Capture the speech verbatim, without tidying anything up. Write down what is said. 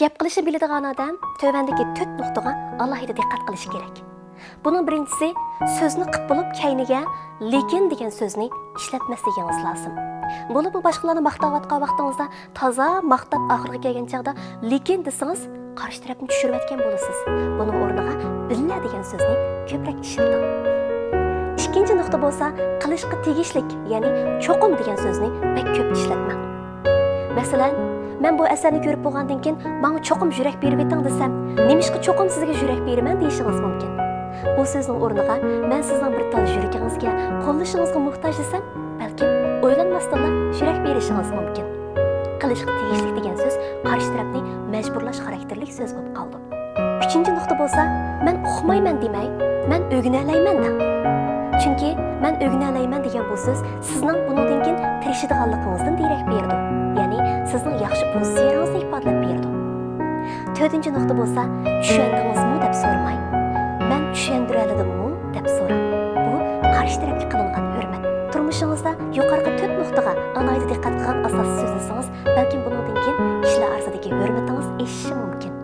گەپ قىلىشنى بىلىدىغان ئادەم تۆۋەندىكى تۆت نۇقتىغا ئالاھىدە دىققەت قىلىشى كېرەك. بۇنىڭ بىرىنچىسى، سۆزنى قىپ بولۇپ كەينىگە لېكىن دېگەن سۆزنى ئىشلەتمەسلىكىڭىز لازىم. بولۇپمۇ باشقىلارنى ماختاۋاتقان ۋاقتىڭىزدا تازا ماختاپ ئاخىرىغا كەلگەن چاغدا لېكىن دېسىڭىز، قارشى تەرەپنى چۈشۈرۈۋەتكەن بولىسىز. بۇنىڭ ئورنىغا بىللە دېگەن سۆزنى كۆپرەك ئىشلىتىڭ. ئىككىنچى نۇقتا بولسا، قىلىشقا تېگىشلىك، يەنى چوقۇم دېگەن سۆزنى بەك كۆپ ئىشلەتمەڭ. مەسىلەن، مەن بۇ ئەسەرنى كۆرۈپ بولغاندىن كېيىن ماڭا چوقۇم يۈرەك بېرىۋېتىڭ دېسەم، نېمىشقا چوقۇم سىزگە يۈرەك بېرىمەن دېيىشىڭىز مۇمكىن. بۇ سۆزنىڭ ئورنىغا مەن سىزنىڭ بىر تال يۈرىكىڭىزگە، قوللىشىڭىزغا موھتاج دېسەم، بەلكىم ئويلانماستىنلا يۈرەك بېرىشىڭىز مۇمكىن. قىلىشقا تېگىشلىك دېگەن سۆز قارشى تەرەپنى مەجبۇرلاش خاراكتېرلىك سۆز بولۇپ قالىدۇ. ئۈچىنچى نۇقتا بولسا، مەن ئۇقمايمەن دېمەي، مەن ئۆگىنەلەيمەن دەڭ. چۈنكى مەن ئۆگىنەلەيمەن دېگەن بۇ سۆز سىزنىڭ بۇنىڭدىن كېيىن تىرىشىدىغانلىقىڭىزدىن دېرەك بېرىدۇ. يەنى سىزنىڭ ياخشى پوزىتسىيەڭىزنى ئىپادىلەپ بېرىدۇ. تۆتىنچى نۇقتا بولسا، چۈشەندىڭىزمۇ دەپ سورىماي، مەن چۈشەندۈرەلىدىممۇ دەپ سوراڭ. بۇ قارشى تەرەپكە قىلىنغان ھۆرمەت. تۇرمۇشىڭىزدا يۇقىرىقى تۆت نۇقتىغا ئالاھىدە دىققەت قىلغان ئاساسىي سۆزلىسىڭىز، بەلكىم بۇنىڭدىن كېيىن كىشىلەر ئارىسىدىكى ھۆرمىتىڭىز ئېشىشى مۇمكىن.